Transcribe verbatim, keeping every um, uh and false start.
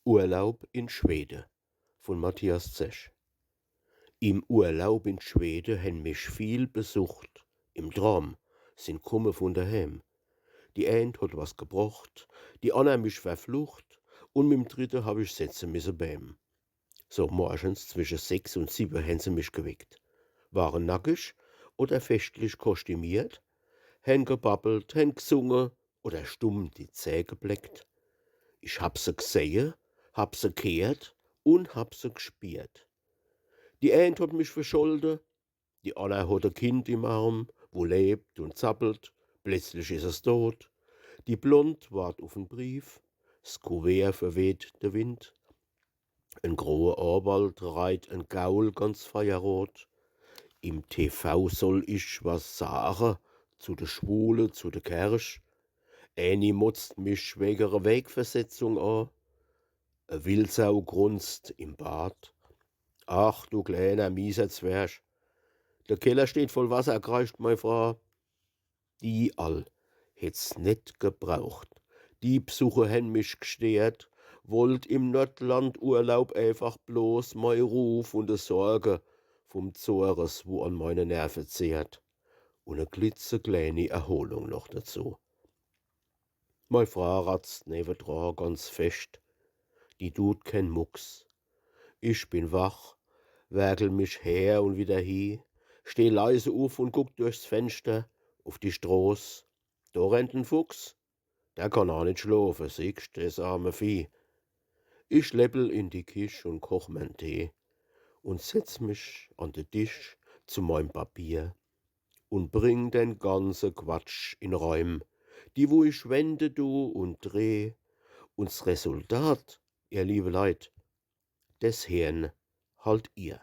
Urlaub in Schwede von Matthias Zech. Im Urlaub in Schwede hen mich viel besucht, im Traum, sin kumme vun daheem. Die eent hot was gebrocht, die anner mich verflucht, un mim dritte hab ich setze misse beim. So morgens zwische sechs un siwwe hen se mich geweckt. Waren nackig oder festlich kostümiert, hen gebabbelt, hen gsunge oder stumm die Zäh gebleckt. Ich hab se gsehe, hab se gheert un hab se gspiert. Die eent hot mich verscholde, die anner hot e Kind im Arm, wo lebt un zappelt, plötzlich is es tot. Die Blond wart uf en Brief, s Kuvert verweht de Wind. En groe Ohrwald reit en Gaul ganz feierrot. Im T V soll ich was sage zu de Schwule, zu de Kerch. Äni motzt mich wege re Wegversetzung a. E Wildsau grunzt im Bad. Ach, du kleener, mieser Zwerg. De Keller steht voll Wasser, kreischt mei Fra. Die all hätt's net gebraucht. Die Bsuche hen mich gsteert, wollt im Nordlandurlaub eefach bloß mei Ruh vun de Sorge vum Zores, wo an meine Nerve zehrt. Un e klitzekleeni Erholung noch dazu. Mei Fra ratzt newedra ganz fescht, die dut ken Mucks. Ich bin wach, werkel mich her un widder hi, steh leise uf un guck durchs Fenster uf die Stroß. Do rennt en Fuchs, der kann a net schlofe, siehscht, des arme Vieh. Ich leppel in die Kich un koch mein Tee un setz mich an de Disch zu meim Papier un bring den ganze Quatsch in Reim, die wo ich wende du un dreh. Un s Resultat, ihr liebe Leit, des heern halt ihr.